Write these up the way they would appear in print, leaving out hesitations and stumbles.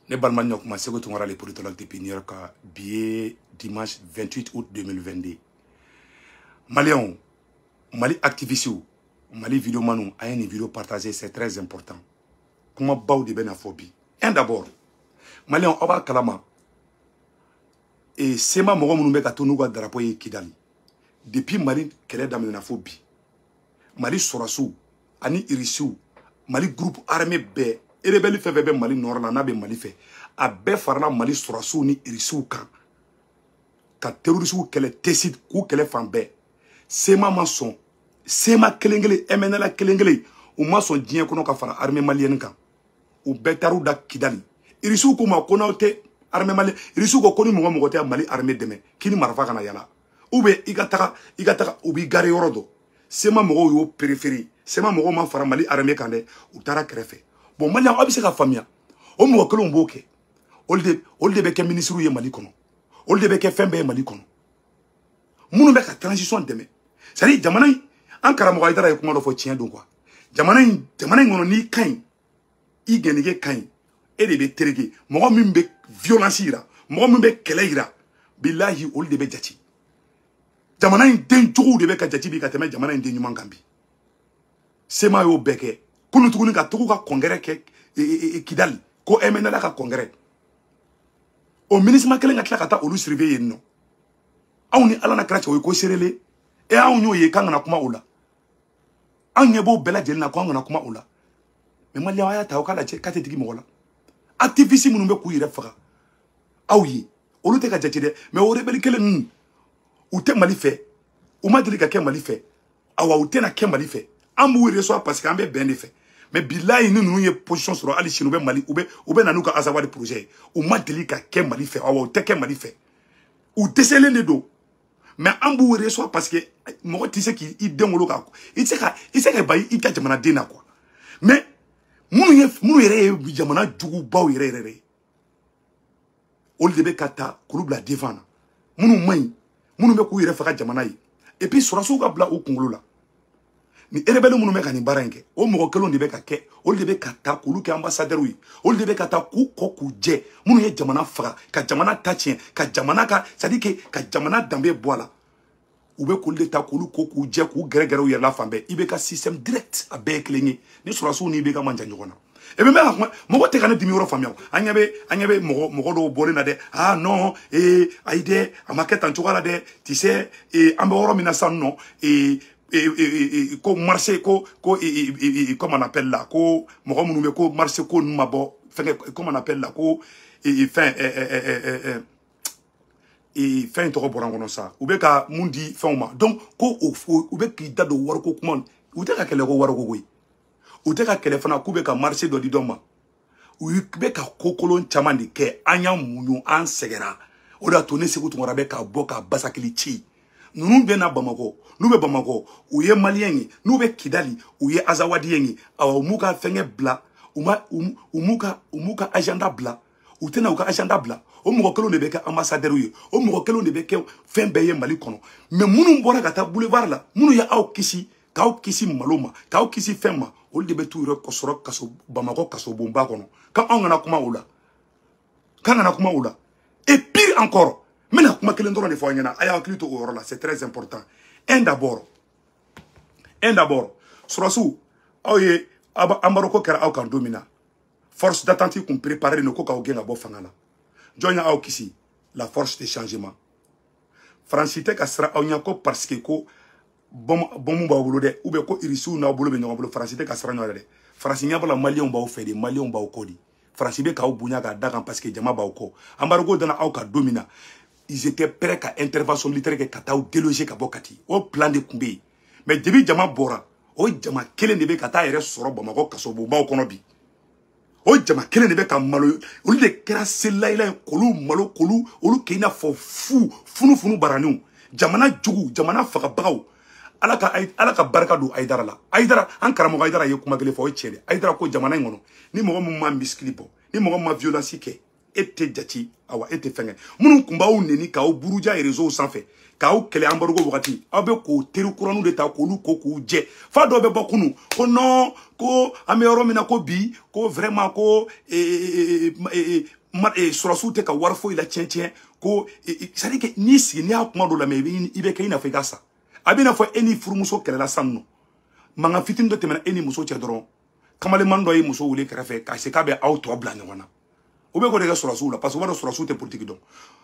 Ne balima ɲɔkuma Sékou Tounkara, le politologue depuis New York. Bi ye dimanche 28 août 2022. Maliyɛnw, Mali activistes, Mali vidéomanw, a ye nin vidéo partager, c'est très important. Kumabaw de bɛna fɔ bi. Un d'abord, Maliyɛnw, aw b'a kalama e CMA mɔgɔ minnu bɛ ka to n'u ka drapeau ye Kidali depuis Mali kɛlɛ daminɛna fo bi, Mali sɔrɔsiw ani irisiw, Mali groupe armé bɛɛ, rebelle fɛn fɛn bɛ Mali nord la n'a bɛ Mali fɛ, a bɛɛ farala Mali sɔrɔsiw ni irisiw kan ka terrorisiw kɛlɛ Tessit, k'u kɛlɛ fan bɛɛ. CMA ma sɔn, CMA kelen kelen, MNLA kelen kelen, u ma sɔn diɲɛ kɔnɔ ka fara armée malienne kan. U bɛɛ taar'u da Kidali. Irisiw k'u ma ko n'aw tɛ armée malienne, irisiw ko ko ni mɔgɔ mɔgɔ tɛ Mali armée dɛmɛ, k'i ni marifa kana yala, ou bien i ka taga u b'i gare yɔrɔ dɔ. CMA mɔgɔw y'o préféré. CMA mɔgɔw ma fara Mali armée kan dɛ, u taara kɛrɛfɛ. Bon, Maliyɛn, aw bɛ se ka faamuya, o mɔgɔ kelenw b'o kɛ, olu de bɛ kɛ minisiriw ye Mali kɔnɔ, olu de bɛ kɛ fɛn bɛɛ ye Mali kɔnɔ, minnu bɛ ka transition dɛmɛ. C'est à dire, jamana in, an karamɔgɔ Hayidara ye kuma dɔ fɔ, tiɲɛ don quoi. Jamana in kɔnɔ, n'i ka ɲi, i gɛnɛgɛ ka ɲi, e de bɛ tereke. Mɔgɔ min bɛ violence yira, mɔgɔ min bɛ kɛlɛ yira, bilahi, olu de bɛ jate. Jamana in den juguw de bɛ ka jate bi ka tɛmɛ jamana in den ɲuman kan bi. CMA y'o bɛɛ kɛ kunu tuguni ka tugu ka congrès kɛ Kidali, ko MNLA ka congrès. O MINUSMA kelen ka tila ka taa olu surveiller yen nɔ. Anw ni Ala na kɛra cɛ, o ye ko serele e. Anw y'o ye k'an kana kuma o la, anw ɲɛ b'o bɛɛ lajɛlen na ko an kana kuma o la. Mais Maliyɛnw, a y'a ta, aw k'a lajɛ k'a tɛ digi mɔgɔ la. Activiste minnu bɛ k'u yɛrɛ faga aw ye, olu tɛ ka jate dɛ. Mais o rebelle kelen ninnu, u tɛ Mali fɛ, u ma deli ka kɛ Mali fɛ, awa u tɛna kɛ Mali fɛ. An b'u reçoit parce que an bɛ bɛn de fɛ. Mais bilayi, ni ninnu ye position sɔrɔ hali sini, u bɛ Mali, u bɛ na n'u ka Azawadi projet ye. U ma deli ka kɛ Mali fɛ, awa u tɛ kɛ Mali fɛ, u dɛsɛlen de don. Mais an b'u reçoit parce que mɔgɔ tɛ se k'i den wolo ka i tɛ se ka ban i ka jamanaden na quoi. Mais minnu yɛrɛ ye jamana jugubaw yɛrɛ yɛrɛ ye, olu de bɛ ka ta k'olu bila devant na, minnu man ɲi, minnu bɛ k'u yɛrɛ faga jamana ye. Et puis sɔrɔsiw ka bila u kunkolo la, ni rebelle minnu bɛ ka nin baara in kɛ, o mɔgɔ kelenw de bɛ ka kɛ, olu de bɛ ka ta k'olu kɛ ambassadeurs ye, olu de bɛ ka ta k'u kɔ k'u jɛ. Minnu ye jamana faga, ka jamana ta tiɲɛ, ka jamana ka, c'est à dire que ka jamana danbe bɔ a la, u bɛ k'olu de ta k'olu ko k'u jɛ, k'u gɛrɛgɛrɛ u yɛrɛ la fan bɛɛ. I bɛ ka système direct, a bɛɛ ye kelen ye. Ni sɔrɔsiw ni IBK man jan ɲɔgɔn na, e bɛ mɛn ka kuma, mɔgɔ tɛ ka ne dimi yɔrɔ faamuya. An ɲɛ bɛ mɔgɔ dɔw bɔlen na dɛ. Ah non, ee ayi dɛ, a ma kɛ tan cogoya la dɛ. Tu sais, ee an bɛ yɔrɔ min na sisan nɔ, ee ko marché ko comment on appelle là, ko mɔgɔ minnu bɛ ko marché ko ninnu ma bɔ fɛnkɛ, comment on appelle là, ko fɛn fɛn tɔgɔ bɔra n kɔnɔ sa, u bɛ ka mun di fɛnw ma. Donc ko o u bɛ k'i da don wariko kuma. U tɛ ka kɛlɛ ko wariko koyi, u tɛ ka kɛlɛ fana k'u bɛ ka marché dɔ di dɔ ma. U bɛ ka ko kolon caman de kɛ. An y'an muɲu, an sɛgɛnra. O de y'a to ne Sékou Tounkara bɛ ka bɔ ka basakili ci. Ninnu bɛ na Bamakɔ, n'u bɛ Bamakɔ, u ye Maliyɛn ye, n'u bɛ Kidali, u ye Azawadiyɛn ye. Awɔ, u m'u ka fɛnkɛ bila, u ma u m'u ka agenda bila, u tɛna u ka agenda bila. O mɔgɔ kelenw de bɛ kɛ ambassadeur ye, o mɔgɔ kelenw de bɛ kɛ fɛn bɛɛ ye Mali kɔnɔ. Mais minnu bɔra ka taa boulevard la, minnu ye aw kisi, k'aw kisi malo ma, k'aw kisi fɛn ma, olu de bɛ t'u yɛrɛ sɔrɔ kaso, Bamakɔ kasobonba kɔnɔ, k'anw kana kuma o la, k'an kana kuma o la. Et pire encore, n bɛna kuma kelen dɔrɔn de fɔ aw ɲɛna, a y'a hakili to o yɔrɔ la, c'est très important. Un d'abord, sɔrɔsiw, aw ye embargo kɛra aw kan don min na, force d'attente kun préparé don ko k'aw gɛn ka bɔ fanga la. Jɔn y'aw kisi? La force de changement. Faransi tɛ ka siran aw ɲɛ ko parce que ko bɔnmu b'aw bolo dɛ, ou bien ko irisiw n'aw bolo bɛ ɲɔgɔn bolo. Faransi tɛ ka siran ɲɔgɔn dɛ. Faransi ɲɛ b'a la, Maliyɛnw b'aw fɛ de, Maliyɛnw b'aw kɔ de. Faransi bɛ k'aw bonya k'a da kan parce que jama b'aw kɔ. Embargo dana aw kan don min na, ils étaient prêts ka intervention militaire kɛ ka taa aw déloger ka bɔ Kati. O plan de tun bɛ yen. Mais depuis jama bɔra, o jama kelen de bɛ ka taa yɛrɛ sɔrɔ Bamakɔ kasobonbaw kɔnɔ bi. O jama kelen de bɛ ka malo, olu de kɛra selilayila ye k'olu malo, k'olu olu kɛ i n'a fɔ fu funufunu baraniw, jamana jugu, jamana fagabagaw. Ala ka barika don Hayidara la. Hayidara, an karamɔgɔ Hayidara ye kuma kelen fɔ, o ye tiɲɛ de. Hayidara ko jamana in kɔnɔ, ni mɔgɔ min ma misikili bɔ, ni mɔgɔ min ma violence kɛ, e tɛ jate. Awa e tɛ fɛn kɛ. Minnu kun b'aw neni k'aw buruja réseau sanfɛ, k'aw kɛlɛ embargo wagati, aw bɛ k'o teri kuraninw de ta k'olu ko k'u jɛ. Fa dɔw bɛ bɔ kunun ko non, ko an bɛ yɔrɔ min na ko bi, ko vraiment ko sɔrɔsiw tɛ ka wari foyi la tiɲɛ tiɲɛ, ko c'est à dire que n'i sigi n'i y'a kuma dɔ lamɛn, i bɛ kɛ i n'a fɔ i ka sa. A bɛ i n'a fɔ e ni furumuso kɛlɛla sisan nɔ, mankan fitinin dɔ tɛmɛna e ni muso cɛ dɔrɔn, kamalenman dɔ ye muso wele kɛrɛfɛ k'a se k'a bɛ aw tɔ bila ɲɔgɔn na. O bɛ k'o de kɛ sɔrɔsiw la, parce que u b'a dɔn sɔrɔsiw tɛ politiki dɔn.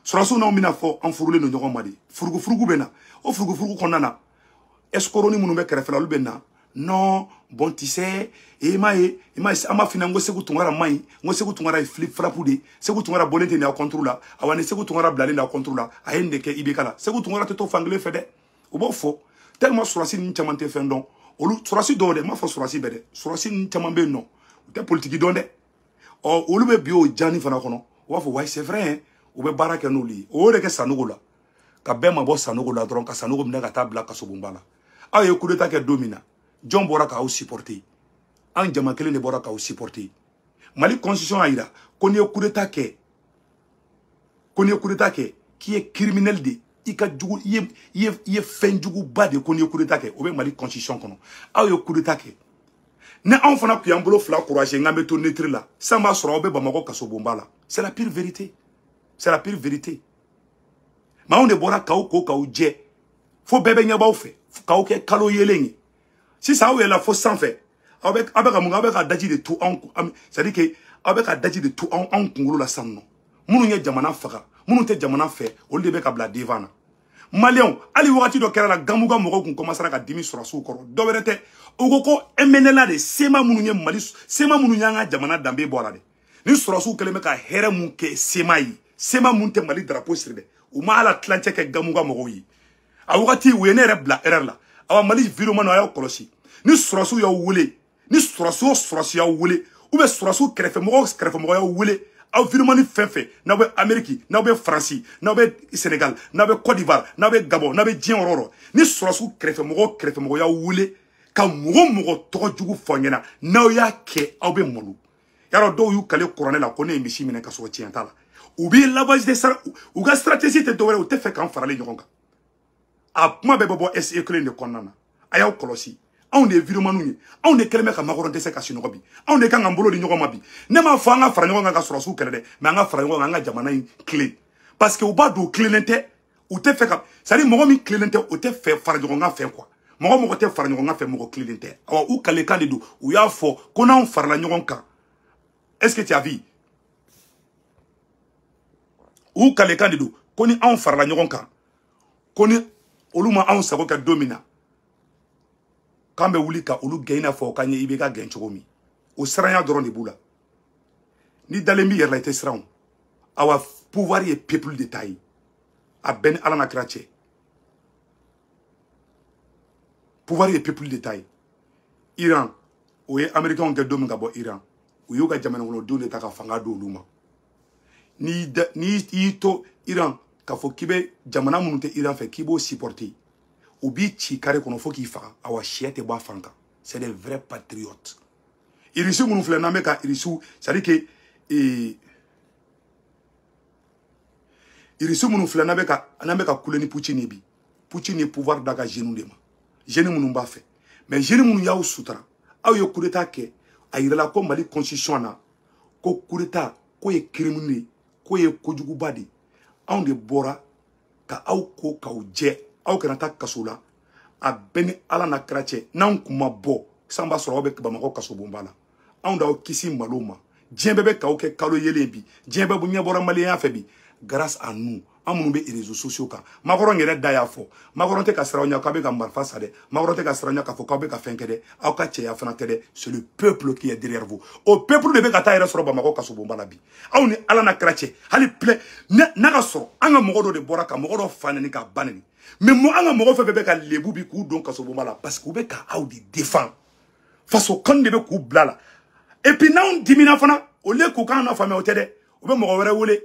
Sɔrɔsiw n'anw bɛna fɔ an furulen don ɲɔgɔn ma de, furugufurugu bɛ na. O furugufurugu kɔnɔna na, escoroni minnu bɛ kɛrɛfɛ la, olu bɛ na. Non, bon, tu sais, i m'a ye, i m'a ye, an b'a f'i ɲɛna ko Sekou Tounkara man ɲi, n ko Sekou Tounkara ye flip flap de, Sekou Tounkara bɔlen tɛ nin a contre la, awa ni Sekou Tounkara bilalen don a contre la, a ye nin de kɛ IBK la. Sekou Tounkara tɛ to fankelen fɛ dɛ, u b'o fɔ tellement sɔrɔsi ninnu caman tɛ fɛn dɔn. Olu sɔrɔsi dɔw dɛ, n m'a fɔ sɔrɔsi bɛɛ dɛ, sɔrɔsi ninnu caman bɛ yen nɔ, u tɛ politiki dɔn dɛ. Ɔ olu bɛ bi o jani fana kɔnɔ, u b'a fɔ ouais c'est vrai hein, u bɛ baara kɛ n'olu ye. O y'o de kɛ Sanogo la, ka bɛɛ mabɔ Sanogo la dɔrɔn, ka Sanogo minɛ ka taa bila kasobonba la. Aw ye coup d'état kɛ don min na, jɔn bɔra k'aw supporter? An jama kelen de bɔra k'aw supporter. Mali constitution y'a yira ko n'i ye coup d'état kɛ, ko n'i ye coup d'état kɛ, k'i ye criminel de, i ka jugu, i ye fɛn juguba de, ko n'i ye coup d'état kɛ, o bɛ Mali constitution kɔnɔ. Aw ye coup d'état kɛ, ni anw fana tun y'an bolo fila courage n k'an bɛ to neutre la, sisan b'a sɔrɔ aw bɛ Bamakɔ kasobonba la. C'est la pire vérité, c'est la pire vérité. Mais anw de bɔra k'aw ko k'aw jɛ, fo bɛɛ bɛ ɲɛb'aw fɛ, k'aw kɛ kalo yelen ye. Sisan aw yɛlɛla fo sanfɛ, aw bɛ ka mun kɛ? Aw bɛ ka daji de tu anw, c'est à dire que aw bɛ ka daji de tu anw kunkolo la sisan nɔ. Minnu ye jamana faga, minnu tɛ jamana fɛ, olu de bɛ ka bila devant na. Maliyɛnw, hali wagati dɔ kɛra la, Gamuga mɔgɔw kun commencera ka dimi sɔrɔsiw kɔrɔ. Dɔ wɛrɛ tɛ, u ko ko MNLA de, SEMA minnu ye Mali, SEMA minnu y'an ka jamana danbe bɔ a la dɛ. Ni sɔrɔsiw kɛlen bɛ ka hɛrɛ mun kɛ SEMA ye, SEMA mun tɛ Mali drapeau siri dɛ, u ma ala tilancɛ kɛ Gamuga mɔgɔw ye. A wagati u ye ne yɛrɛ bila erreur la. Awa Mali vidéoman, a y'aw kɔlɔsi, ni sɔrɔsiw y'aw wele, ni sɔrɔsi o sɔrɔsi y'aw wele, ou bien sɔrɔsiw kɛrɛfɛmɔgɔw kɛrɛfɛmɔgɔ y'aw wele, aw vidéoman fɛn fɛn, n'aw bɛ Amérique, n'aw bɛ Faransi, n'aw bɛ Sénégal, n'aw bɛ Côte d'Ivoire, n'aw bɛ Gabon, n'aw bɛ diɲɛ yɔrɔ o yɔrɔ, ni sɔrɔsiw kɛrɛfɛmɔgɔ kɛrɛfɛmɔgɔ y'aw wele ka mɔgɔ mɔgɔ tɔgɔ jugu fɔ ɲɛna, n'aw y'a kɛ, aw bɛ malo. Yarɔ dɔw y'u kale kuranɛ la ko ne ye misi minɛ ka sɔrɔ tiɲɛ t'a la. U b'i lavage de sara, u ka stratégie tɛ dɔwɛrɛ, u tɛ fɛ k'an faralen ɲɔgɔn kan. A kuma bɛɛ bɛ bɔ SE kelen de kɔnɔna na. A y'aw kɔlɔsi, anw de ye vidéomanw ye, anw de kɛlen bɛ ka Macron dɛsɛ ka sunɔgɔ bi, anw de kan k'an bolo di ɲɔgɔn ma bi. Ne m'a fɔ an ka fara ɲɔgɔn kan ka sɔrɔsiw kɛlɛ dɛ, mais an ka fara ɲɔgɔn kan an ka jamana in tilen, parce que u b'a dɔn u tilennen tɛ, u tɛ fɛ ka, c'est à dire mɔgɔ min tilennen tɛ, o tɛ fɛ fara ɲɔgɔn kan fɛ quoi. Mɔgɔ mɔgɔ tɛ fara ɲɔgɔn kan fɛ, mɔgɔ tilennen tɛ. Awa u kalekan de don, u y'a fɔ ko n'anw farala ɲɔgɔn kan, est-ce que tu as vu? U kalekan de don ko ni anw farala ɲɔgɔn kan, ko ni olu ma anw sago kɛ don min na, k'an bɛ wuli ka olu gɛn i n'a fɔ k'an ye IBK gɛn cogo min. O siranya dɔrɔn de b'u la. Ni dalen b'i yɛrɛ la, i tɛ siran o. Awa pouvoir ye peuple de ta ye, a bɛɛ ni Ala n'a kira cɛ. Pouvoir ye peuple de ta ye. Iran, o ye américains kɛ don min ka bɔ Iran, u y'u ka jamana kɔnɔdenw de ta ka fanga d'olu ma. N'i y'i to Iran k'a fɔ k'i bɛ jamana minnu tɛ Iran fɛ k'i b'o supporter, u b'i ci carré kɔnɔ fo k'i faga. Awa sɛ tɛ bɔ a fan kan. C'est des vrais patriotes. Irisi minnu filɛ, n'an bɛ ka irisiw, c'est à dire que irisi minnu filɛ, n'an bɛ ka kule ni Poutine ye bi, Poutine ye pouvoir da ka jeunes de ma, jeunes minnu b'a fɛ. Mais jeunes minnu y'aw sutura, aw ye coup d'état kɛ, a yirala ko Mali constitution na ko coup d'état k'o ye crime de ye, k'o ye kojuguba de ye. Anw de bɔra ka aw ko k'aw jɛ, aw kana taa kaso la. A bɛɛ ni Ala n'a kira cɛ, n'anw kun ma bɔ san b'a sɔrɔ aw bɛ Bamakɔ kasobonba la. Anw d'aw kisi malo ma. Diɲɛ bɛɛ bɛ k'aw kɛ kalo yelen bi, diɲɛ bɛɛ ɲɛ bɔra maliyɛnya fɛ bi grâce à nous, an minnu bɛ réseaux sociaux kan. Macron yɛrɛ da y'a fɔ, Macron tɛ ka siran aw ɲɛ k'aw bɛ ka marifa sa dɛ, Macron tɛ ka siran aw ɲɛ k'a fɔ k'aw bɛ ka fɛn kɛ dɛ, aw ka cɛya fana tɛ dɛ, c'est le peuple qui est derrière vous. O peuple de bɛ ka taa yɛrɛ sɔrɔ Bamakɔ kasobonba la bi. Aw ni Ala n'a kira cɛ, hali filɛ n'a ka sɔrɔ an ka mɔgɔ dɔ de bɔra ka mɔgɔ dɔ fa nɛni k'a ba nɛni, mais an ka mɔgɔ fɛn fɛn bɛ ka lebu bi k'u don kasobonba la, parce que u bɛ ka aw de défend, faso kan de bɛ k'u bila la. Et puis n'anw dimina fana, au lieu k'u k'an na faamuya, o tɛ dɛ, u bɛ mɔgɔ wɛrɛ wele.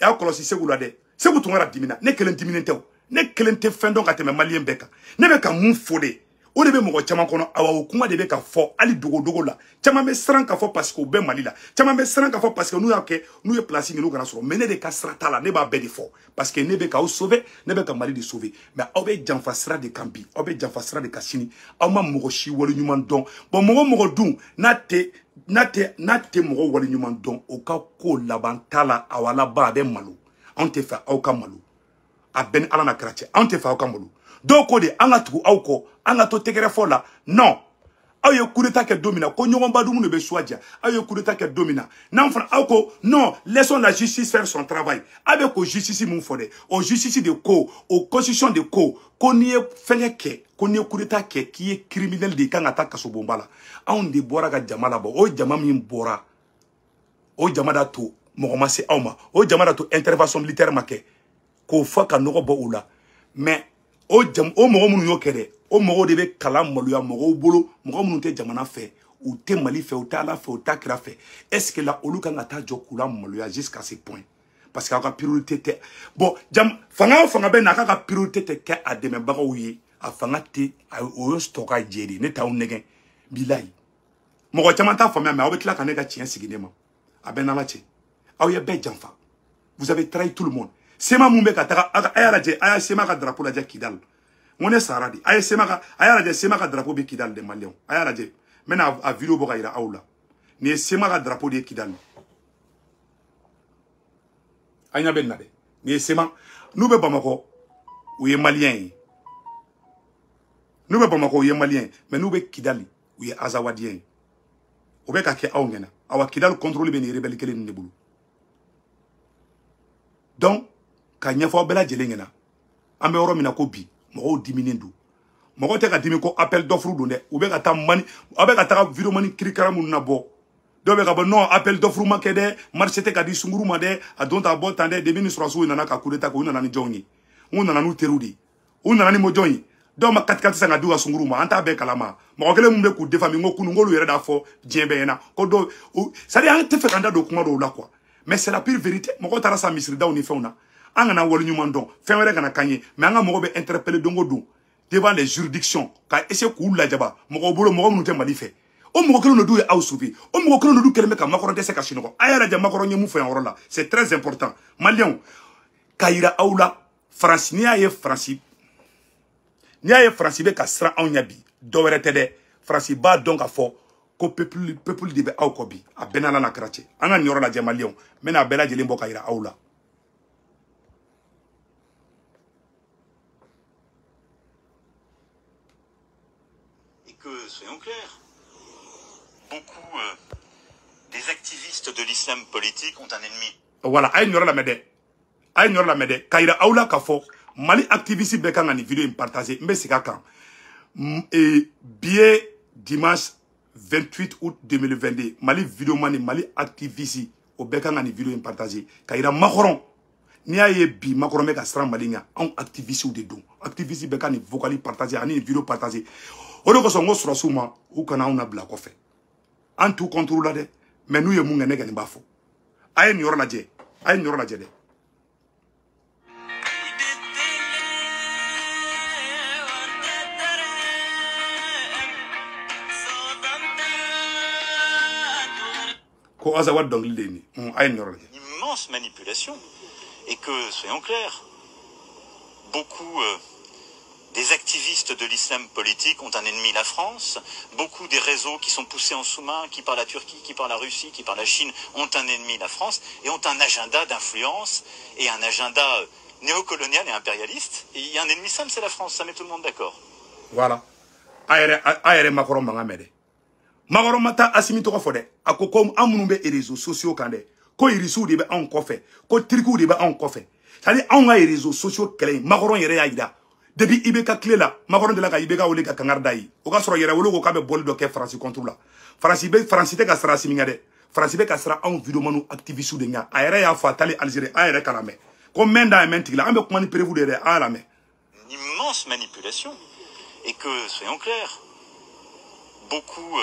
Y'a kɔlɔsi Segu la dɛ, Segu Tounkara dimina, ne kelen diminen tɛ o, ne kelen tɛ fɛn dɔn ka tɛmɛ maliyɛn bɛɛ kan. Ne bɛ ka mun fɔ de, O de bɛ mɔgɔ caman kɔnɔ, awa o kuma de bɛ ka fɔ hali dogodogo la. Caman bɛ siran ka fɔ parce que u bɛ Mali la, caman bɛ siran ka fɔ parce que n'u y'a kɛ, n'u ye place ɲini u kana sɔrɔ. Mais ne de ka sira t'a la, ne b'a bɛɛ de fɔ parce que ne bɛ k'aw sauver, ne bɛ ka Mali de sauver. Mais aw bɛ janfa sira de kan bi, aw bɛ janfa sira de kan sini, aw ma mɔgɔ si wale ɲuman dɔn. Bon, mɔgɔ mɔgɔ dun n'a tɛ mɔgɔ wale ɲuman dɔn, o ka ko laban t'a la, awa laban a bɛ malo. Anw tɛ fɛ aw ka malo, a bɛɛ ni Ala n'a kira cɛ, anw tɛ fɛ aw ka malo. Dɔw ko de an ka tugu aw kɔ, an ka to tɛgɛrɛ fɔ la. Non, aw ye coup d'état kɛ don min na, ko ɲɔgɔnba dumuni de bɛ suwa diya. Aw ye coup d'état kɛ don min na, n'an fana aw ko non, laissons la justice faire son travail. Aw bɛ ko justice mun fɔ dɛ, o justice de ko, o constitution de ko, ko n'i ye fɛngɛ kɛ, ko n'i ye coup d'état kɛ, k'i ye criminel de ye, kan ka taa kasobonba la. Anw de bɔra ka jama labɔ, o jama min bɔra, o jama da to mɔgɔ ma se aw ma, o jama da to intervention militaire ma kɛ, k'o fɔ ka nɔgɔ bɔ u la. Mais o jam, o mɔgɔ minnu y'o kɛ dɛ, o mɔgɔw de bɛ kalan maloya mɔgɔw bolo, mɔgɔ minnu tɛ jamana fɛ, u tɛ Mali fɛ, u tɛ Ala fɛ, u t'a kira fɛ. Est-ce que la olu kan ka taa jɔ k'u la maloya jusqu'à ce point? Parce que aw ka priorité tɛ. Bon, jam fanga o fanga bɛ na, a k'a ka priorité tɛ kɛ a dɛmɛbagaw ye, a fanga tɛ, o ye tɔ ka jɛ de. Ne t'aw nɛgɛn bilayi, mɔgɔ caman t'a faamuya, mais aw bɛ tila ka ne ka tiɲɛ sigi ne ma. A bɛ n'Ala cɛ, aw ye bɛɛ janfa, vous avez trahi tout le monde. Sema mun bɛ ka taga, a y'a lajɛ, a y'a Sema ka drapeau lajɛ Kidal. N ko ne sara de. A ye Sema ka, a y'a lajɛ, Sema ka drapeau bɛ Kidal de, Maliyɛnw. A y'a lajɛ, n bɛna a vidéo bɔ ka yira aw la. Nin ye Sema ka drapeau de ye Kidal. A ɲɛ bɛ nin na dɛ. Nin ye Sema. N'u bɛ Bamakɔ, u ye Maliyɛn ye. N'u bɛ Bamakɔ, u ye Maliyɛn ye. Mais n'u bɛ Kidal, u ye Azawadiyɛn ye. O bɛ ka kɛ aw ɲɛna. Awa Kidal contrôle bɛ nin rebelle kelen nin de bolo. Donc, ka ɲɛfɔ aw bɛɛ lajɛlen ɲɛna, an bɛ yɔrɔ min na ko bi, mɔgɔw diminen don. Mɔgɔw tɛ ka dimi ko appel d'offre don dɛ. U bɛ ka taa mani, aw bɛ ka taga vidéo mani kirikara minnu na bɔ. Dɔw bɛ ka bɔ non, appel d'offre ma kɛ dɛ, marché tɛ ka di sunguru ma dɛ, a don ta bɔ tan dɛ. Depuis ni sɔrɔsiw nana ka coup d'état kɛ, u nana ni jɔnw ye? U nana n'u teriw de ye. U nana ni mɔjɔn ye? Dɔw ma katikati san ka di u ka sunguru ma, an t'a bɛɛ kalama. Mɔgɔ kelen mun bɛ k'u défend, n ko kunun k'olu yɛrɛ d'a fɔ diɲɛ bɛɛ ɲɛna ko dɔw, c'est à dire an tɛ fɛ k'an da don kuma dɔw la quoi. Mais c'est la pire vérité. Mɔgɔw taara sa misiridaw ni fɛnw na. An kana wale ɲuman dɔn, fɛn wɛrɛ kana k'an ye, mais an ka mɔgɔw bɛ interpeller don o don devant les juridictions ka essayer k'u lajaba mɔgɔw bolo, mɔgɔ minnu tɛ Mali fɛ. O mɔgɔ kelen de dun ye aw sauver, o mɔgɔ kelen de dun kɛlen bɛ ka Macron dɛsɛ ka sunɔgɔ. A y'a lajɛ Macron ye mun fɔ yan yɔrɔ la, c'est très important. Maliyɛnw, ka yira aw la, Faransi, n'i y'a ye Faransi, n'i y'a ye Faransi bɛ ka siran anw ɲɛ bi, dɔ wɛrɛ tɛ dɛ. Faransi b'a dɔn k'a fɔ ko peuple de bɛ aw kɔ bi, a bɛɛ n'Ala n'a kira cɛ. An ka nin yɔrɔ lajɛ Maliyɛnw, n bɛna a bɛɛ lajɛlen bɔ ka yira aw la. Que, soyons clairs, beaucoup des activistes de l'islam politique ont un ennemi. Voilà, a ye nin yɔrɔ lamɛn dɛ. A ye nin yɔrɔ lamɛn dɛ. K'a yira aw la k'a fɔ Mali activiste bɛɛ kan ka nin vidéo in partager. N bɛ segin a kan. Bi ye dimanche 28 août 2022, Mali vidéoman ni Mali activiste o bɛɛ kan ka nin vidéo in partager. K'a yira Macron, n'i y'a ye bi Macron bɛ ka siran Mali ɲɛ, anw activistes de don. Activiste bɛɛ ka nin vocal partager ani nin vidéo partager. O de kosɔn n ko sɔrɔsiw ma, u kana anw labila kɔfɛ. An t'u contre la dɛ, mais n'u ye mun kɛ, ne kɔni b'a fɔ. A ye nin yɔrɔ lajɛ, a ye nin yɔrɔ lajɛ dɛ. Ko Azawad dɔnkili de ye nin ye. A ye nin yɔrɔ lajɛ. Une immense manipulation et que, soyons clairs, beaucoup des activistes de l'islam politique ont un ennemi, la France. Beaucoup des réseaux qui sont poussés en sous-main, qui par la Turquie, qui par la Russie, qui par la Chine, ont un ennemi, la France, et ont un agenda d'influence et un agenda néocolonial et impérialiste. Et il y a un ennemi simple, c'est la France, ça met tout le monde d'accord. Voilà. A yɛrɛ Macron mankan mɛn dɛ. Macron ma taa Assimi tɔgɔ fɔ dɛ. A ko ko an minnu bɛ réseaux sociaux kan dɛ, ko irisiw de bɛ anw kɔfɛ, ko tirikiw de bɛ anw kɔfɛ. C'est-à-dire anw ka réseaux sociaux kɛlɛ in, Macron yɛrɛ y'a yira. Depuis IBK tile la, Macron delila ka IBK wele ka kangari da ye. O ka sɔrɔ yɛrɛwolo ko k'a bɛ bɔli dɔ kɛ Faransi contre la. Faransi bɛ, Faransi tɛ ka siran Assimi ɲɛ dɛ. Faransi bɛ ka siran anw videomaniw activistes de ɲɛ. A yɛrɛ y'a fɔ a taalen Algérie, an yɛrɛ k'a lamɛn. Ko mɛn da ye mɛn tigi la, an bɛ kuma ni preuve de ye dɛ, an y'a lamɛn. Une immense manipulation et que, soyons clairs, beaucoup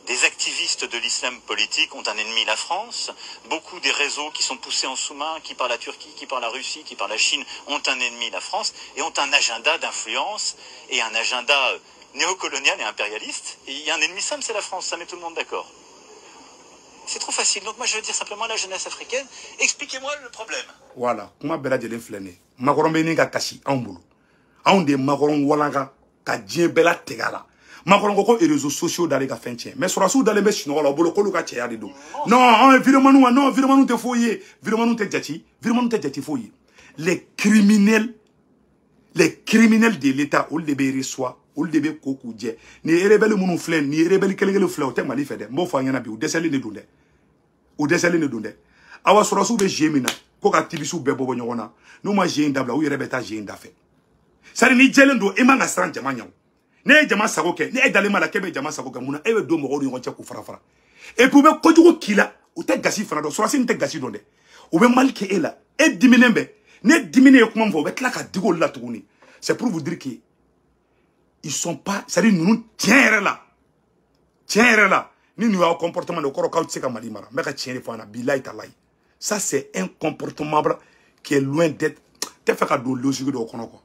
des activistes de l'islam politique ont un ennemi, la France. Beaucoup des réseaux qui sont poussés en sous-main, qui par la Turquie, qui par la Russie, qui par la Chine, ont un ennemi, la France, et ont un agenda d'influence et un agenda néocoloniale et impérialiste. Et il y a un ennemi simple, c'est la France, ça met tout le monde d'accord. C'est trop facile. Donc moi, je veux dire simplement à la jeunesse africaine, expliquez-moi le problème. Voilà, kuma bɛɛ lajɛlen filɛ nin ye. Macron bɛ nin ka kasi anw bolo. Anw de ye Macron walanka ka diɲɛ bɛɛ latigɛ a la. Macron ko ko réseaux sociaux dalen ka fɛn tiɲɛ. Mais sɔrɔdasiw dalen bɛ sunɔgɔ la, o bolo k'olu ka cɛya de don. Non, anw ye vidéoman wa, non, vidéoman tɛ foyi ye. Vidéoman tɛ jate, vidéoman tɛ jate foyi ye. Les criminels de l'État, olu de bɛ reçoit, olu de bɛ ko k'u jɛ. Nin ye rebelle minnu filɛ, nin ye rebelle kelen kelen filɛ, o tɛ Mali fɛ dɛ. N b'o fɔ an ɲɛna bi, u dɛsɛlen de don dɛ. U dɛsɛlen de don dɛ. Awa sɔrɔdasiw bɛ jeu min na, ko ka activistes bɛɛ bɔ ɲɔgɔn na. N'u ma jeu in dabila, u yɛrɛ bɛ taa jeu in dafɛ. C'est à dire n'i jɛlen don, i man ka siran jama ɲɛ o. Ne ye jama sago kɛ, ne e dalen b'a la k'e bɛ jama sago kɛ, mun na e bɛ don mɔgɔw ni ɲɔgɔn cɛ k'u fara fara? Et puis u bɛ kojugu k'i la, u tɛ gasi fana dɔn, sɔrɔdasi nin tɛ gasi dɔn dɛ. U bɛ mali kɛ e la, e diminen bɛ. Ne diminen ye kuma min fɔ, u bɛ tila ka digi olu la tuguni. C'est pour vous dire que ils sont pas, c'est à dire ninnu tiɲɛ yɛrɛ la, tiɲɛ yɛrɛ la, ni nin y'aw comportement de, o kɔrɔ k'aw tɛ se ka Mali mara. N bɛ ka tiɲɛ de fɔ an na, bilayi talayi. Ça, c'est un comportement qui est loin d'être, tɛ fɛ ka don logique dɔw kɔnɔ quoi.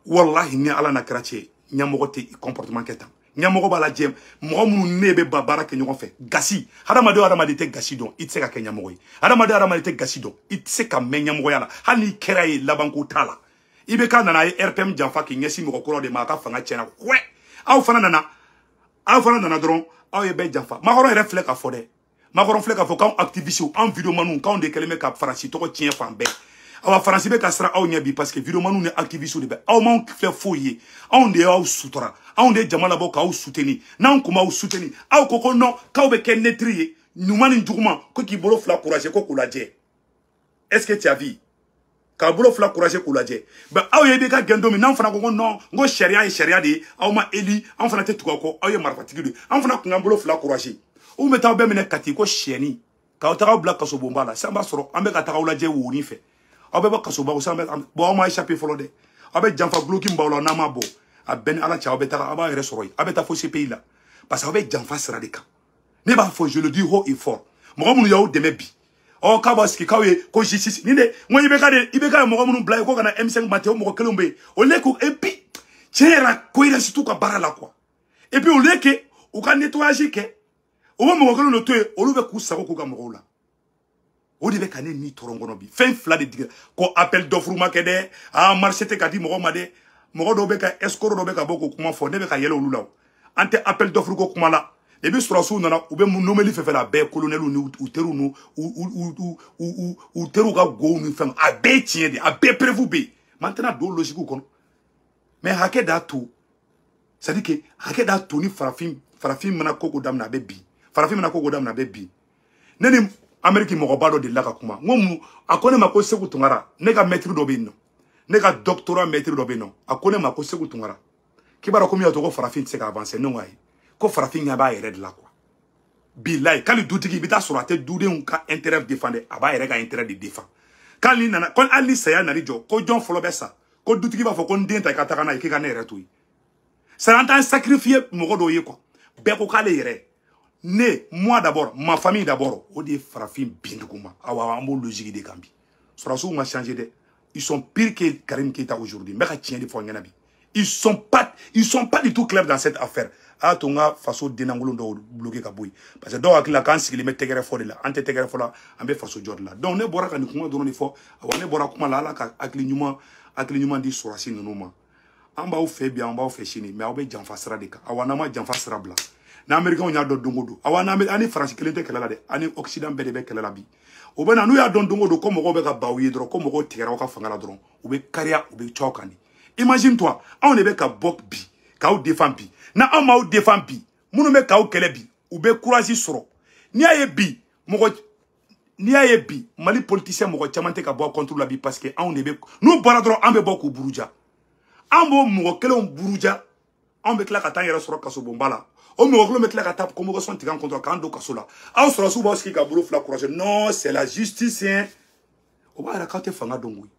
Wallahi, ni Ala na kɛra cɛ, ɲɛmɔgɔ tɛ comportement kɛ tan. Ɲɛmɔgɔ b'a lajɛ mɔgɔ minnu ne bɛ ba baara kɛ ɲɔgɔn fɛ. Gasi, hadamaden o hadamaden tɛ gasi dɔn, i tɛ se ka kɛ ɲɛmɔgɔ ye. Hadamaden o hadamaden tɛ gasi dɔn, i tɛ se ka mɛn ɲɛmɔgɔya la. Hali n'i kɛra ye, labanko t'a la. I bɛ k'a nana, a ye RPM janfa k'i ɲɛsin mɔgɔ kɔrɔ de ma, a ka fanga tiɲɛna kuwɛ. Aw fana nana, aw fana nana dɔrɔn, aw ye bɛɛ janfa. Macron yɛrɛ filɛ ka fɔ dɛ, Macron filɛ k'a fɔ k'anw activistes, anw videomaniw, k'anw de kɛlen bɛ ka Faransi tɔgɔ tiɲɛ fan bɛɛ. Awa Faransi bɛ ka siran aw ɲɛ bi, parce que videomaniw ni activistes de bɛ aw m'anw filɛ foyi ye. Anw de y'aw sutura, anw de ye jama labɔ k'aw soutenir. N'anw kun b'aw soutenir, aw ko ko non, k'aw bɛ kɛ neutre ye, ɲuman ni juguman, ko k'i bolo fila croiser ko k'u lajɛ. Est ce que tu as vu? K'a bolo fila croiser k'u lajɛ. Bɛn aw ye, i bɛ ka gɛn don min, n'anw fana ko ko non, n ko sariya ye sariya de ye, aw ma éli, anw fana tɛ tugu aw kɔ, aw ye marifatigi de ye, anw fana kun k'an bolo fila croiser. U bɛ taa aw bɛɛ minɛ Kati ko siyɛni, k'aw taga aw bila kasobonba la. Sisan b'a sɔrɔ an bɛ ka taga aw lajɛ wonin fɛ, aw bɛ bɔ kasoba sisan bɛ bɔn, aw ma échappé fɔlɔ dɛ. Aw bɛ janfa guloki min b'aw la, n'a ma bɔ a bɛɛ ni Ala cɛ, aw bɛ taga, aw b'a yɛrɛ sɔrɔ yen, aw bɛ taa fo CPI la, parce que aw bɛ janfa sira de kan. Ne b'a fɔ, je le dis haut et fort, mɔgɔ minnu y'aw dɛmɛ bi, ɔ k'a b'a sigi k'aw ye ko justice ni de, n ko IBK de, IBK ye mɔgɔ minnu bila yen ko ka na M5 ma ten, o mɔgɔ kelenw bɛ yen. Au lieu que, et puis tiɲɛ yɛrɛ la, cohérence t'u ka baara la quoi. Et puis au lieu que u ka nettoyage kɛ, u bɛ mɔgɔ kelen de to yen, olu bɛ k'u sago k'u ka mɔgɔw la. O de bɛ ka ne ni tɔɔrɔ kɔnɔ bi. Fɛn fila de digira ko appel d'offre ma kɛ dɛ. Aa, marché tɛ ka di mɔgɔ ma dɛ. Mɔgɔ dɔw bɛ ka escroc dɔw bɛ ka bɔ k'o kuma fɔ, ne bɛ ka yɛlɛ olu la o. An tɛ appel d'offre ko kuma la. Ebi sɔrɔsiw nana, u bɛ nomeli fɛn fɛn la, a bɛɛ ye colonel ni u teriw ni u teriw ka gow ni fɛn, a bɛɛ ye tiɲɛ de, a bɛɛ preuve bɛ yen. Maintenant don logique kɔnɔ, mais hakɛ d'a to, c'est à dire que hakɛ d'a to ni farafin mana ko ko daminɛ, a bɛ bin. Farafin mana ko ko daminɛ, a bɛ bin. Ne ni Amérique mɔgɔba dɔ delila ka kuma, n ko mun? A ko ne ma ko Segu Tunkara, ne ka maître dɔ bɛ yen nɔ, ne ka doctorat maître dɔ bɛ yen nɔ. A ko ne ma ko Segu Tunkara, k'i b'a dɔn ko min y'a to ko farafin tɛ se ka avancer. Ne ko ayi, ko farafin ɲɛ b'a yɛrɛ de la quoi. Bilayi, k'ale dutigi, i bɛ taa sɔrɔ a tɛ dudenw ka intérêt défend dɛ, a b'a yɛrɛ ka intérêt de défend. K'ale nana ko hali ni saya nana jɔ, ko jɔn fɔlɔ bɛ sa? Ko dutigi b'a fɔ ko n den ta, i ka taga n'a ye, k'i ka ne yɛrɛ to yen. C'est an t'an sacrifier mɔgɔ dɔw ye quoi. Bɛɛ ko k'ale yɛrɛ, ne, moi d'abord, ma famille d'abord. O de ye farafin bin dugu ma. Awa, an b'o logique de kan bi. Sɔrɔdasiw ma changer dɛ, ils sont pires que Karim Keita aujourd'hui. N bɛ ka tiɲɛ de fɔ n ɲɛna bi. Ils sont pas du tout clairs dans cette affaire. A y'a to n ka faso dennakolon dɔw bloqué ka bɔ yen, parce que dɔw hakili la k'an sigilen bɛ tɛgɛrɛ fɔ de la. An tɛ tɛgɛrɛ fɔ la, an bɛ faso jɔ de la. Donc ne bɔra ka nin kuma dɔrɔn de fɔ. Awa, ne bɔra kuma la. Ala ka hakili ɲuman di sɔrɔdasi ninnu ma. An b'aw fɛ bi, an b'aw fɛ sini, mais aw bɛ janfa sira de kan. Awa, n'an ma janfa sira bila, n'Américains y'a dɔn don o don, awa, n'an ni Faransi kelen tɛ kɛlɛ la dɛ, an ni Occident bɛɛ de bɛ kɛlɛ la bi. O bɛ na, n'u y'a dɔn don o don ko mɔgɔw bɛ ka baw ye dɔrɔn, ko mɔgɔw tigɛra aw ka fanga la dɔrɔn, u bɛ kariya, u bɛ cɔ kan de. Imagine toi, anw de bɛ ka bɔ bi k'aw défend bi. Na anw m'aw défend bi, minnu bɛ k'aw kɛlɛ bi, u bɛ courage sɔrɔ. N'i y'a ye bi mɔgɔ, n'i y'a ye bi Mali politicien mɔgɔ caman tɛ ka bɔ contre la bi, parce que anw de bɛ, n'u bɔra dɔrɔn, an bɛ bɔ k'u buruja. An b'o mɔgɔ kelenw buruja, anw bɛ tila ka taa an yɛrɛ sɔrɔ kasobonba la. O mɔgɔ kelen bɛ tila ka taa convocation tigɛ an contre k'an don kaso la. Aw sɔrɔsiw b'aw sigi ka bolo fila croiser. Non, c'est la justice hein. O b'a yira k'aw tɛ fanga dɔn koyi.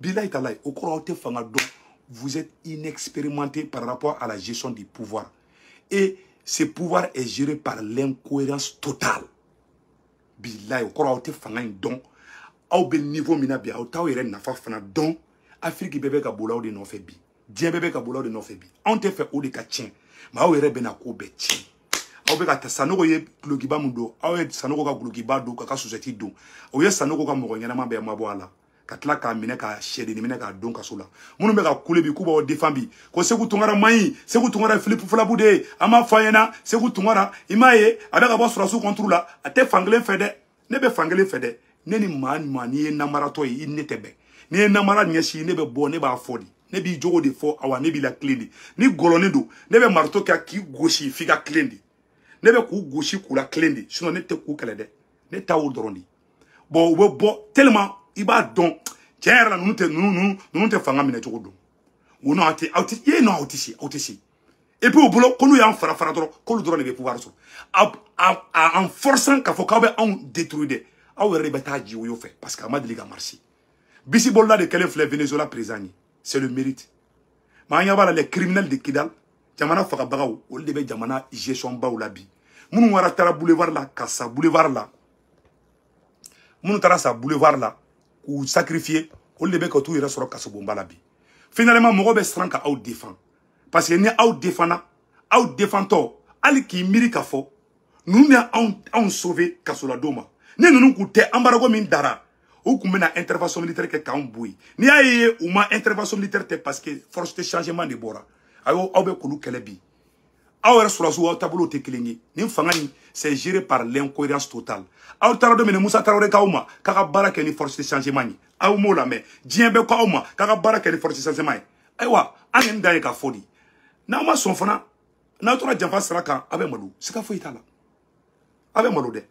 Bilayi talayi, o kɔrɔ aw tɛ fanga dɔn. Vous êtes inexpérimenté par rapport à la gestion du pouvoir, et ce pouvoir est géré par l'incohérence totale. Bilayi, o kɔrɔ aw tɛ fanga in dɔn. Aw bɛ niveau min na bi, aw t'aw yɛrɛ nafa fana dɔn. Afiriki bɛɛ bɛ ka boli aw de nɔfɛ bi. Diɲɛ bɛɛ bɛ ka boli aw de nɔfɛ bi. Anw tɛ fɛ o de ka tiɲɛ. Mais aw yɛrɛ bɛna ko bɛɛ tiɲɛ. Aw bɛ ka taa Sanogo ye gulokiba min don, aw ye Sanogo ka gulokiba don, ka sosɛti don. O ye Sanogo ka mɔgɔ ɲɛnama bɛɛ mabɔ a la. Ka tila k'a minɛ ka sɛdennin minɛ k'a don kaso la. Minnu bɛ ka kule bi k'u b'aw défend bi, ko Sekou Tounkara man ɲi, Sekou Tounkara ye Philippe Fulabu de ye, an b'a fɔ a ɲɛna Sekou Tounkara, i m'a ye a bɛ ka bɔ sɔrɔsiw contre la, a tɛ fankelen fɛ dɛ. Ne bɛ fankelen fɛ dɛ. Ne ni maa ni maa, n'i ye namaratɔ ye, i ni ne tɛ bɛn. N'i ye namara ɲɛsin, ne bɛ bɔ, ne b'a fɔ de. Ne b'i jogo de fɔ, awa ne b'i la tilen de. Ni gɔlɔnin don, ne bɛ marteau kɛ k'i gosi f'i ka tilen de. Ne bɛ k'u gosi k'u la tilen de, sinon ne tɛ k'u kɛlɛ dɛ. Ne ta o dɔrɔn de. Bon, u bɛ bɔ tellement i b'a dɔn tiɲɛ yɛrɛ la ninnu tɛ ninnu tɛ fanga minɛ cogo dɔn. U n'aw tɛ aw tɛ ye non aw tɛ se aw tɛ se. Et puis u bolo ko n'u y'an fara fara dɔrɔn k'olu dɔrɔn de bɛ pouvoir sɔrɔ. En forçant k'a fɔ k'aw bɛ anw détruire dɛ, aw yɛrɛ de bɛ taa ji woyo fɛ parce que a ma deli ka marcher. Bisi bolola de kɛlen filɛ Venezuela président ye, c'est le mérite. Mais an ɲɛ b'a la les criminels de Kidal, jamana fagabagaw, olu de bɛ jamana gestion baw la bi. Minnu wara taara boulevard la ka sa boulevard la, minnu taara sa boulevard la k'u sacrifier, olu de bɛ ka t'u yɛrɛ sɔrɔ kasobonba la bi. Finalement mɔgɔ bɛ siran ka aw défend parce que ni aw défendna, aw défendtɔ hali k'i miiri k'a fɔ ninnu bɛ anw sauver kasoladon ma. Ni ninnu kun tɛ embargo min dara, u kun bɛna intervention militaire kɛ k'anw bɔ yen. N'i y'a ye u ma intervention militaire tɛ parce que force de changement de bɔra. Aw bɛ k'olu kɛlɛ bi. Aw yɛrɛ sɔrɔsiw aw taabolo tɛ kelen ye. Nin fanga in c'est géré par l'incohérence totale. Aw taara don min na Musa Tarawele k'aw ma k'a ka baara kɛ ni force de changement ye, aw m'o lamɛn. Diɲɛ bɛɛ ko aw ma k'a ka baara kɛ ni force de changement ye. Ayiwa an ye nin dan ye k'a fɔ de. N'aw ma sɔn fana, n'aw tora janfa sira kan, aw bɛ malo. Siga foyi t'a la. Aw bɛ malo dɛ.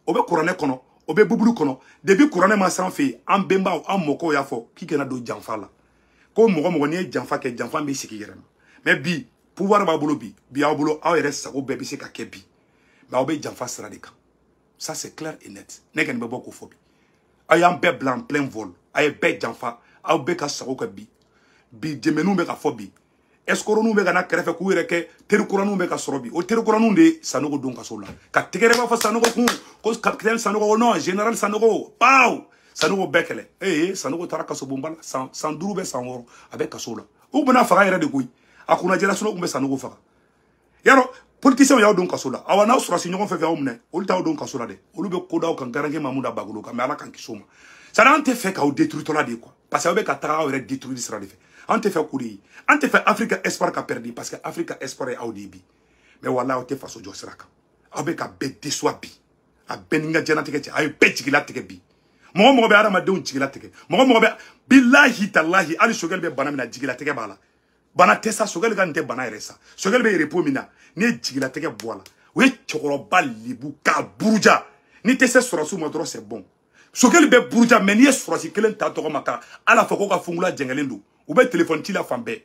O bɛ kuranɛ kɔnɔ, o bɛ bibulu kɔnɔ. Depuis kuranɛ ma s'an fɛ yen, an bɛnbaw, an mɔkɛw y'a fɔ k'i kana don janfa la. Ko mɔgɔ mɔgɔ n'i ye janfa kɛ, janfa b'i sigi i yɛrɛ ma. Mais bi pouvoir b'a bolo bi, bi aw bolo aw yɛrɛ sago bɛɛ bɛ se ka kɛ bi. Mais aw bɛ janfa sira de kan. Ça c'est clair et net. Ne kɔni bɛ bɔ k'o fɔ bi. Aw y'an bɛɛ bila en plein vol. Aw ye bɛɛ janfa. Aw bɛɛ ka sago kɛ bi. Bi jɛmɛninw bɛ ka fɔ bi. Escoroniw bɛ ka na kɛrɛfɛ k'u yɛrɛ kɛ terikuraninw bɛ ka sɔrɔ bi. O terikuraninw de ye Sanogo don kaso la. Ka tɛgɛrɛ b'a fɔ Sanogo kun ko capitaine Sanogo, non général Sanogo, paw Sanogo bɛɛ kɛlɛ. Ee Sanogo taara kasobonba la san 5 bɛ san 6 a bɛ kaso la. U bɛna faga yɛrɛ de koyi. A kunnajɛra Sanogo kun bɛ Sanogo faga. Yarɔ politiciens y'aw don kaso la. Awa n'aw sɔrɔsi ɲɔgɔn fɛ aw minɛ, olu t'aw don kaso la dɛ. Olu bɛ ko d'aw kan garankɛ Mamuda Bagolo kan, mais Ala k'an kisi o ma. C'est à dire an tɛ fɛ k'aw détruire tɔla de quoi. Parce que aw bɛ ka taga aw yɛrɛ détruire sira de fɛ. An tɛ fɛ k'o de ye. An tɛ fɛ Afrique espoir ka perdu parce que Afrique espoir ye aw de ye bi. Mais walahi aw tɛ faso jɔ sira kan. Aw bɛ ka bɛɛ déçoit bi. A bɛɛ ni n ka diɲɛlatigɛ cɛ. A ye bɛɛ jigilatigɛ bi. Mɔgɔ mɔgɔ bɛ hadamadenw jigilatigɛ. Mɔgɔ mɔgɔ bɛ bilahi talahi hali Sogɛli bɛ bana min na jigilatigɛ b'a la. Bana tɛ sa, Sogɛli ka nin tɛ bana yɛrɛ sa. Sogɛli bɛ repos min na, n'i ye jigilatigɛ bɔ a la, o ye cɛkɔrɔba lebu k'a buruja. N'i tɛ se sɔrɔsiw ma dɔrɔn c'est bon. Sogɛli bɛ buruja, mais n'i ye sɔrɔsi kelen ta tɔgɔ ma ka ala fɔ ko ka fungula jɛngɛlen don, u bɛ téléphone ci la fan bɛɛ.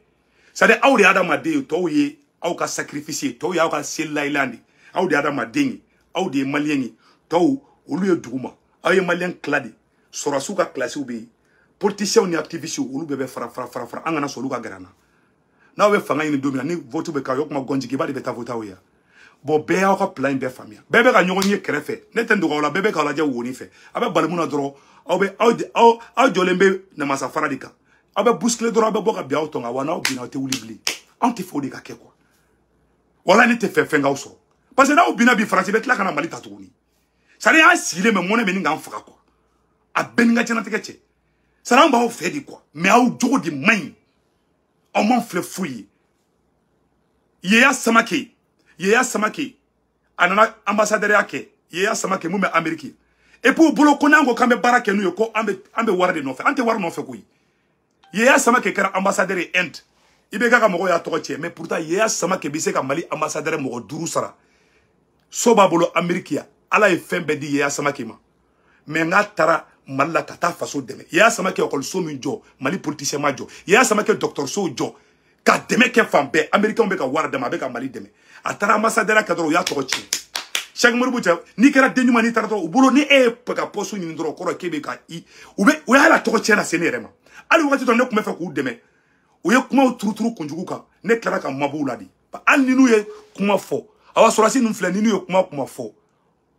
C'est à dire aw de ye hadamaden ye, tɔw ye aw ka sacrifice ye, tɔw y'aw ka selilayilan de. Aw de ye hadamaden ye, aw de ye maliyɛn ye, tɔw olu ye duguma. Aw ye maliyɛn tila de. Sɔrɔsiw ka kilasiw bɛ yen, politiciens ni activistes olu bɛɛ bɛ fara fara fara fara, an kana sɔn olu ka gɛrɛ an na. N'aw bɛ fanga ɲini don min na, ni vote bɛ k'aw ye, o kuma gɔnjigiba de bɛ taa vote aw ye. Bon, bɛɛ y'aw ka plan in bɛɛ faamuya. Bɛɛ bɛ ka ɲɔgɔn ye kɛrɛfɛ. Ne tɛ n dogo aw la, bɛɛ bɛ k'aw lajɛ woni fɛ. A bɛ bali mun na dɔrɔn, aw bɛ aw jɔlen bɛ namasa fara de kan. Aw bɛ bousculer dɔrɔn, aw bɛ bɔ ka bin aw tɔn kan, wa n'aw binna aw tɛ wuli bilen. Anw tɛ fɛ o de ka kɛ quoi. Wala ne tɛ fɛ fɛn k'aw sɔrɔ. Parce que n'aw binna bi, Faransi bɛ tila ka na Mali ta tuguni. C'est à dire an sigilen bɛ mɔnɛ bɛ nin k'an faga quoi. A bɛɛ ni n ka diɲɛlatigɛ cɛ. C'est à dire an b'aw fɛ de quoi. Mais aw jogo de man ɲi. Aw m'an filɛ foyi ye. Yeya Samake, Yeya Samake, a nana ambassadeur ya kɛ. Yeya Samake mun bɛ Amérique. Et puis u bolo ko n'an ko k'an bɛ baara kɛ n'u ye ko an bɛ wari de nɔfɛ. An tɛ wari nɔfɛ koyi. Yeya Samake kɛra ambassadeur ye Inde. I bɛ ka mɔgɔw y'a tɔgɔ tiɲɛ, mais pourtant Yeya Samake bɛ se ka Mali ambassadeur mɔgɔ 5 sara. So b'a bolo Amérique ya. Ala ye fɛn bɛɛ di Yeya Samake ma. Mais n'a taara Mali la ka taa faso dɛmɛ. Yeya Samake ekɔliso min jɔ, Mali politicien ma jɔ. Yeya Samake dɔgɔtɔrɔso jɔ ka dɛmɛ kɛ fan bɛɛ. Américains bɛ ka wari d'a ma, a bɛ ka Mali dɛmɛ. A taara ambassadeur kɛ dɔrɔn, u y'a tɔgɔ tiɲɛ. Cheikh Modibo cɛ, n'i kɛra den ɲuman n'i taara dɔrɔn, u bolo ni e ye ka poste ɲini dɔrɔn, o kɔrɔ k'e bɛ ka i u bɛ u y'a la tɔgɔ tiɲɛ lase ne yɛrɛ ma. Hali wagati dɔ ne tun bɛ fɛ k'u dɛmɛ. U ye kumaw turuturu kunjugu kan, ne tilara ka mabɔ u la de. Hali ni n'u ye kuma fɔ, awa sɔrɔsi ninnu filɛ, ni n'u ye kuma fɔ,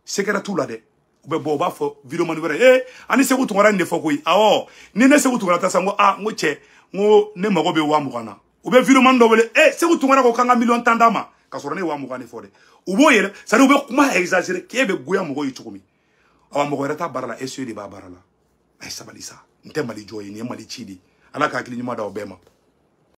secret t'u la dɛ. U bɛ bɔ u b'a fɔ vidéo mani wɛrɛ, ee ani Sekou Tounkara nin de fɔ koyi. Awɔ, ni ne Sekou Tounkara ta sa, n ko aa, n ko cɛ, n ko ne mago bɛ 20,000 na. U bɛ vidéoman dɔ wele, e Sekou Tounkara ko k'an ka miliyɔn 10 d'a ma, k'a sɔrɔ ne ye 20 000 de fɔ dɛ. U b'o yɛrɛ, c'est à dire u bɛ kuma exagérer k'e bɛ goya mɔgɔw ye cogo min. Awa, mɔgɔ wɛrɛ t'a baara la, SE de b'a baara la. A ye sabali sa, n tɛ Mali jɔ ye, nin ye Mali ci de ye. Ala ka hakili ɲuman d'aw bɛɛ ma.